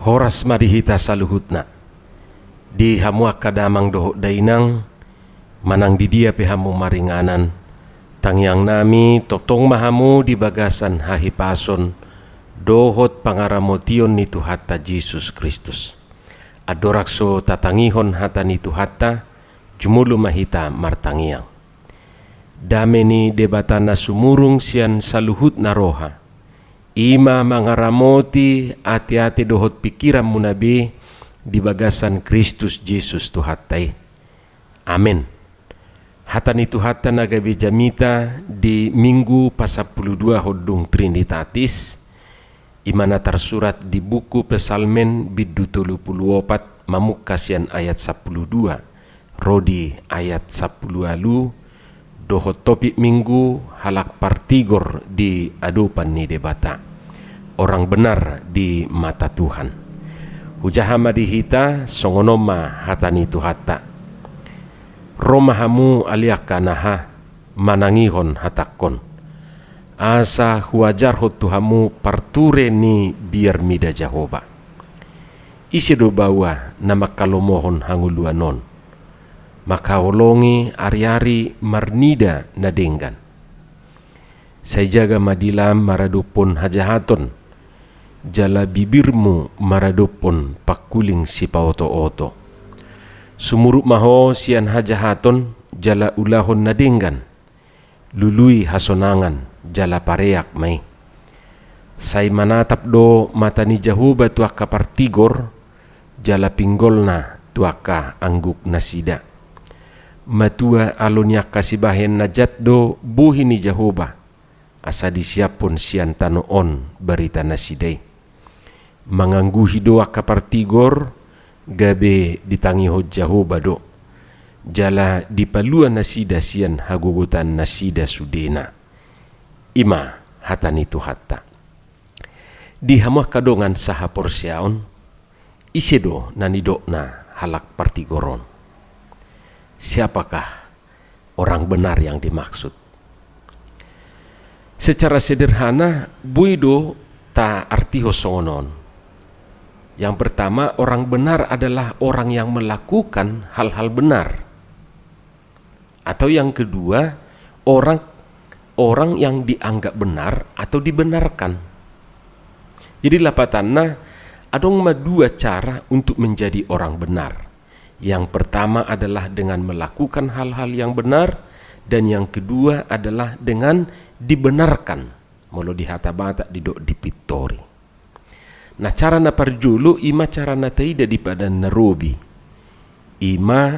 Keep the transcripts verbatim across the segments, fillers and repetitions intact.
Horas ma di hita saluhutna. Di hamu angka damang dohot dainang, manang di dia pe hamu maringanan, tangiangnami tongtong ma hamu di bagasan hahipason dohot pangaramotion ni Tuhanta Jesus Kristus. Andorang so tatangihon hata ni Tuhanta, jumolo ma hita martangiang. Dame ni Debata na sumurung sian saluhutna roha, i ma mangaramoti ateate dohot pingkiranmuna be di bagasan Kristus Jesus Tuhanta i. Amen. Hata ni Tuhanta na gabe jamita di Minggu pasampulu dua hondung Trinitatis, i ma na tarsurat di buku Psalmen bindu tolu pulu opat, mamungka sian ayat sampulu dua ro di ayat sampulu ualu, dohot topik Minggu: Halak partigor di adopan ni Debata, orang benar di mata Tuhan. Hujaha ma di hita, songon on ma hata ni Tuhanta. Ro ma hamu ale angka anaha, manangihon hatangkon, asa huajarhon tu hamu parture ni biar mida Jahowa. Ise do baoa na manghalomohon hangoluan on, manghaholongi ariari marnida na denggan? Sai jaga ma dilam maradophon hajahaton, jala bibirmu maradophon pangkuling sipaotooto. Sumurut ma ho sian hajahaton, jala ulahon na denggan. Lului hasonangan, jala pareak ma i. Sai manatap do mata ni Jahowa tu angka partigor, jala pinggolna tu angka angguknasida. Matua alo ni angka sibahen na jat do bohi ni Jahowa, asa disiaphon sian tano on baritanasida i. Mangangguhi do angka partigor, gabe ditangihon Jahowa do, jala dipalua nasida sian hagogotannasida sudena. I ma hata ni Tuhanta. Di hamu angka dongan sahaporseaon, ise do na nidokna halak partigor on? Siapakah orang benar yang dimaksud? Secara sederhana, boi do taartihon songon on. Yang pertama, orang benar adalah orang yang melakukan hal-hal benar. Atau yang kedua, orang, orang yang dianggap benar atau dibenarkan. Jadi lapatanna, adong ma dua cara untuk menjadi orang benar. Yang pertama adalah dengan melakukan hal-hal yang benar, dan yang kedua adalah dengan dibenarkan. Molo di hata Batak didok dipintori. Nah, cara na parjolo i ma cara na taida di Padan na Robi. I ma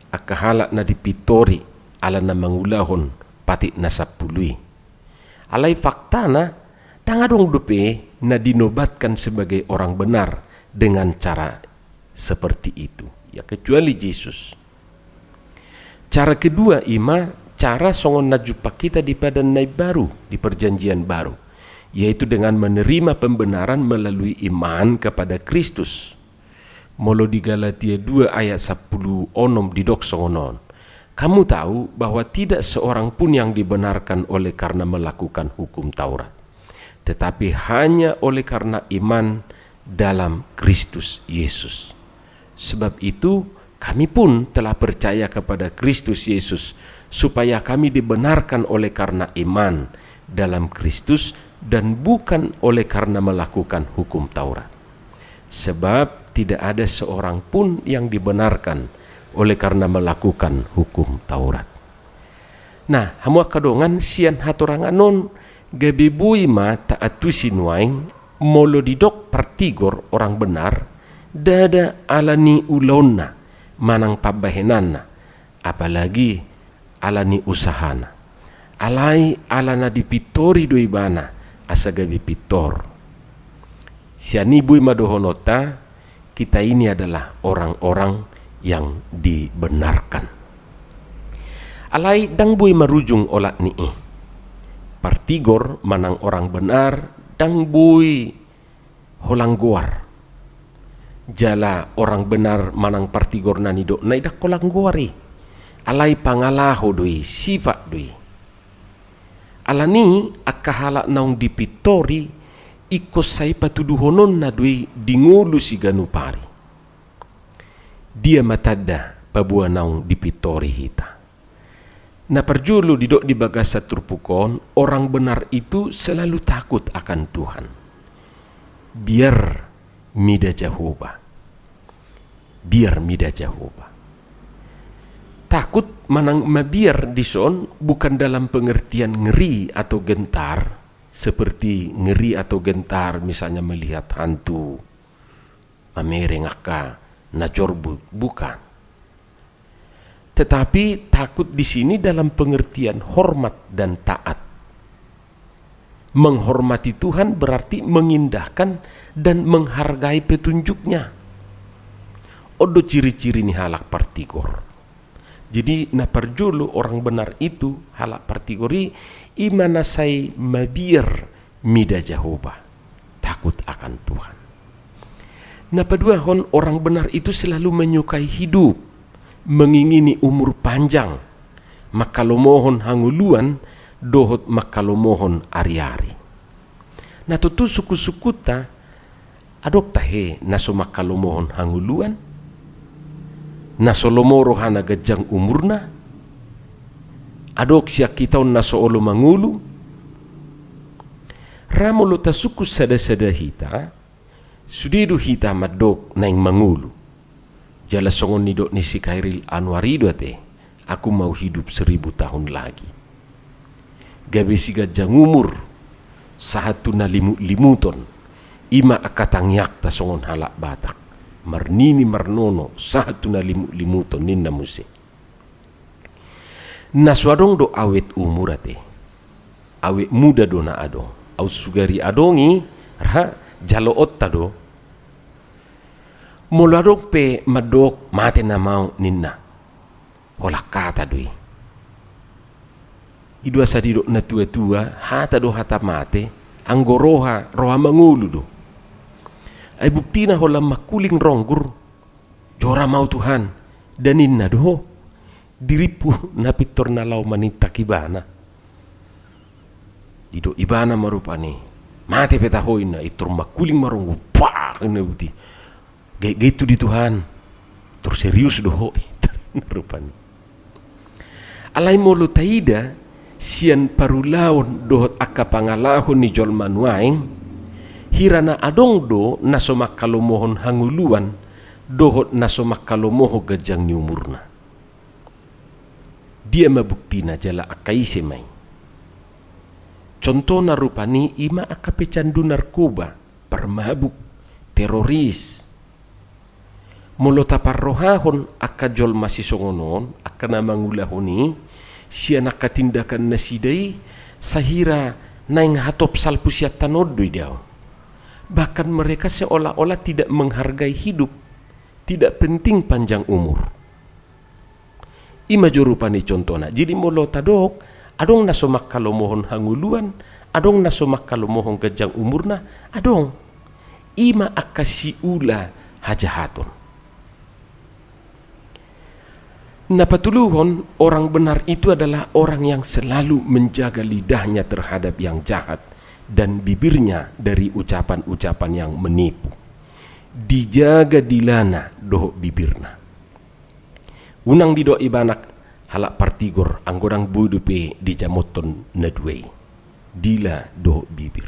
angka halak na dipintori ala na mangulahon patik na sampulu i. Alai faktana, ndang adong dope na dinobatkan sebagai orang benar dengan cara seperti itu. Ya, kecuali Jesus. Cara kedua i ma cara songon na jumpang hita di Padan na Imbaru, di Perjanjian Baru, yaitu dengan menerima pembenaran melalui iman kepada Kristus. Molo di Galatia dua ayat sampulu onom didok songon on: Kamu tahu bahwa tidak seorang pun yang dibenarkan oleh karena melakukan hukum Taurat, tetapi hanya oleh karena iman dalam Kristus Yesus. Sebab itu, kami pun telah percaya kepada Kristus Yesus, supaya kami dibenarkan oleh karena iman dalam Kristus dan bukan oleh karena melakukan hukum Taurat. Sebab tidak ada seorang pun yang dibenarkan oleh karena melakukan hukum Taurat. Nah, hamu angka dongan, sian hatorangan on gabe boi ma taantusi nuaeng, molo didok partigor, orang benar, ndada ala ni ulaonna manang pambahenanna, apalagi ala ni usahana. Alai ala na dipintori do ibana asa gabe pintor. Sian i boi ma dohononta, kita ini adalah orang-orang yang dibenarkan. Alai ndang boi marujung olat ni i. Partigor manang orang benar ndang boi holang goar. Jala orang benar manang partigor na nidokna i ndang holang goar i. Alai pangalaho do i, sifat do i. Alani i angka halak naung dipintori ingkon sai patuduhononna do i di ngolu siganup ari. Dia ma tanda paboa naung dipintori hita? Na parjolo didok di bagasan turpuk on, orang benar itu selalu takut akan Tuhan. Biar mida Jahowa. Biar mida Jahowa. Takut manang mabiar dison bukan dalam pengertian ngeri atau gentar, seperti ngeri atau gentar misalnya melihat hantu, mamereng angka na jorbut, bukan. Tetapi takut di sini dalam pengertian hormat dan taat. Menghormati Tuhan berarti mengindahkan dan menghargai petunjuk-Nya. On do ciri-ciri ni halak partigor. Jadi, na parjolo orang benar itu, halak partigor i, i ma na sai mabiar mida Jahowa, takut akan Tuhan. Na paduahon, orang benar itu selalu menyukai hidup, mengingini umur panjang, mangkalomohon hangoluan, dohot mangkalomohon ari-ari. Na tontu sungkun-sungkunta, adong tahe na so mangkalomohon hangoluan? Na so lomo rohana, ganjang umurna? Adong sian hita on na so olo mangolu? Ra molo tasungkun sada-sada hita, sude do hita mandok naeng mangolu. Jala songon nidok ni si Khairil Anwar i do ate, "Aku mau hidup seribu tahun lagi." Gabe siganjang umur, sahat tu na limut-limuton, i ma angka tangiangta songon halak Batak. Marnini marnono, sahat tu na limut-limuton, ninna muse. Na so adong do awet umur ate. Awet muda do na adong. Aut sugari adong i, ra jaloonta do. Molo adong pe mandok, "Mate nama au," ninna, holan hata do i. I do asa didok na tua-tua, hata do hata mate, anggo roha, roha mangolu do. Ai buktina holan mangkuling ronggur, "Jora ma au Tuhan," da ninna do ho. Dirimpu na pintor na laho manintak ibana. Didok ibana ma rupani, "Mate pe taho," ninna, pintor mangkuling ma ronggur, pak, ninna, "Uti. Gaitgait tu di Tuhan. Tor serius do ho," ninna rupani. Alai molo taida sian parulaon dohot angka pangalaho ni jolma nuaeng, hira na adong do na so mangkalomohon hangoluan dohot na so mangkalomohon ganjang ni umurna. Dia ma buktina jala angka ise ma i? Contohna rupani i ma angka pecandu narkoba, parmabuk, teroris. Molo taparrohahon angka jolma sisongon on, angka na mangulahon i, sian angka tindakan nasida i, sahira naeng hatop salpu sian tano on do idaon. Bahkan mereka seolah-olah tidak menghargai hidup, tidak penting panjang umur. I ma jo rupani contohna. Jadi molo tadok, adong na so mangkalomohon hangoluan, adong na so mangkalomohon ganjang umurna, adong. I ma angka siula hajahaton. Na patoluhon, orang benar itu adalah orang yang selalu menjaga lidahnya terhadap yang jahat dan bibirnya dari ucapan-ucapan yang menipu. Dijaga dilana dohot bibirna. Unang didok ibana halak partigor, anggo ndang boi dope dijamothon na dua i, dila dohot bibir.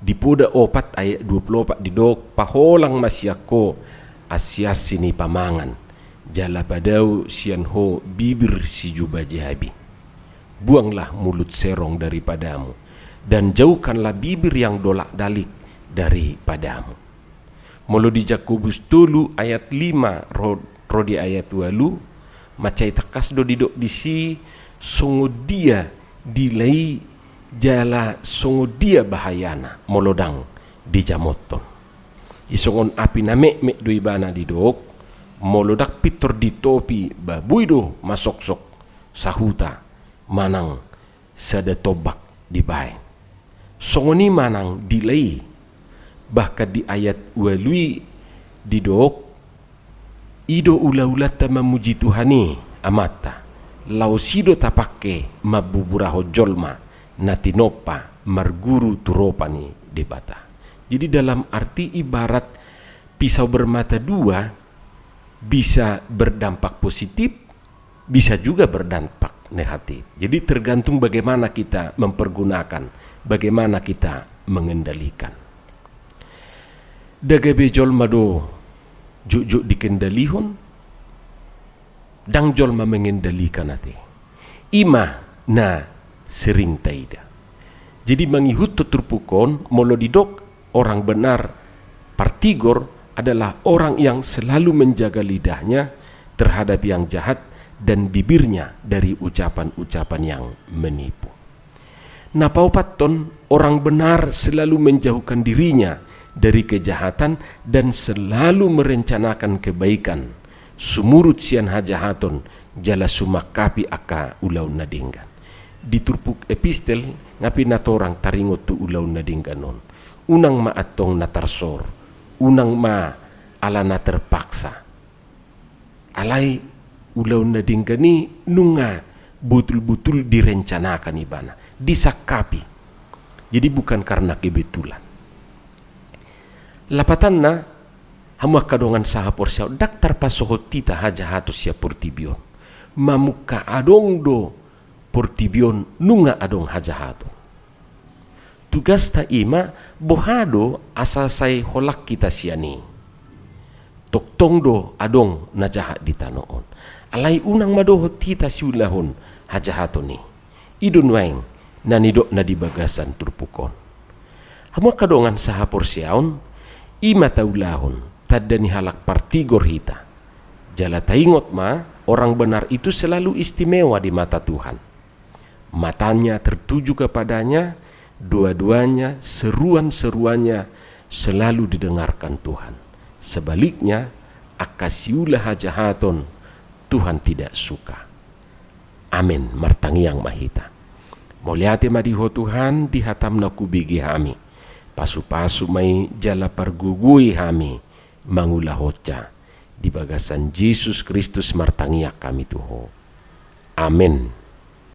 Di Poda opat ayat dua pulu opat didok, "Paholang ma sian ho ansiansi ni pamangan, jala padao sian ho bibir sijubajabi. Buanglah mulut serong daripadamu, dan jauhkanlah bibir yang dolak-dalik daripadamu." Molo di Jakobus tolu ayat lima ro, ro di ayat ualu, mansai tangkas do didok disi songon dia dila i jala songon dia bahayana molo ndang dijamothon. I songon api na metmet do ibana didok, molo ndang pintor ditopi ba boi do masoksok sahuta manang sada tombak dibaen. Songon i ma nang dila i. Bahkan di ayat ualu i didok, "I do ulaulanta mamuji Tuhan i, Amanta, laos i do tapangke mambuburahon jolma na tinompa marguru tu ropa ni Debata. Jadi dalam arti ibarat pisau bermata dua, bisa berdampak positif, bisa juga berdampak negatif. Jadi tergantung bagaimana kita mempergunakan, bagaimana kita mengendalikan. Ndang gabe jolma do jotjot dikendalihon, ndang jolma mengendalikan ate. I ma na sering taida. Jadi mangihuthon turpuk on, molo didok orang benar partigor adalah orang yang selalu menjaga lidahnya terhadap yang jahat dan bibirnya dari ucapan-ucapan yang menipu. Na paopathon, orang benar selalu menjauhkan dirinya dari kejahatan dan selalu merencanakan kebaikan, sumurut sian hajahaton, jala sumangkapi angka ulaon na denggan. Di turpuk epistel nga pe natorang taringot tu ulaon na denggan on. Unang ma antong na tarsor, unang ma ala na terpaksa. Alai ulaon na denggan i nunga botul-botul direncanakan ibana, disangkapi. Jadi bukan karena kebetulan. Lapatanna, hamu angka dongan sahaporseaon, ndang tarpasohot hita hajahaton sian portibi on. Mamungka adong do portibi on nunga adong hajahaton. Tugasta i ma, boha do asa sai holan hita sian i. Tongtong do adong na jahat di tano on. Alai unang ma dohot hita siulahon hajahaton i. I do nuaeng na nidokna di bagasan turpuk on. Hamu angka dongan sahaporseaon, i ma taulahon tanda ni halak partigor hita. Jala taingot ma, orang benar itu selalu istimewa di mata Tuhan. Matanya tertuju kepada-Nya, dua-duanya, seruan-seruannya selalu didengarkan Tuhan. Sebaliknya, angka siula hajahaton Tuhan tidak suka. Amen. Martangiang ma hita. Mauliate ma di Ho Tuhan, di hataM na hubege hami. Pasu-pasu ma i jala pargogoi hami mangulahonsa. Di bagasan Jesus Kristus martangiang hami tu Ho. Amen.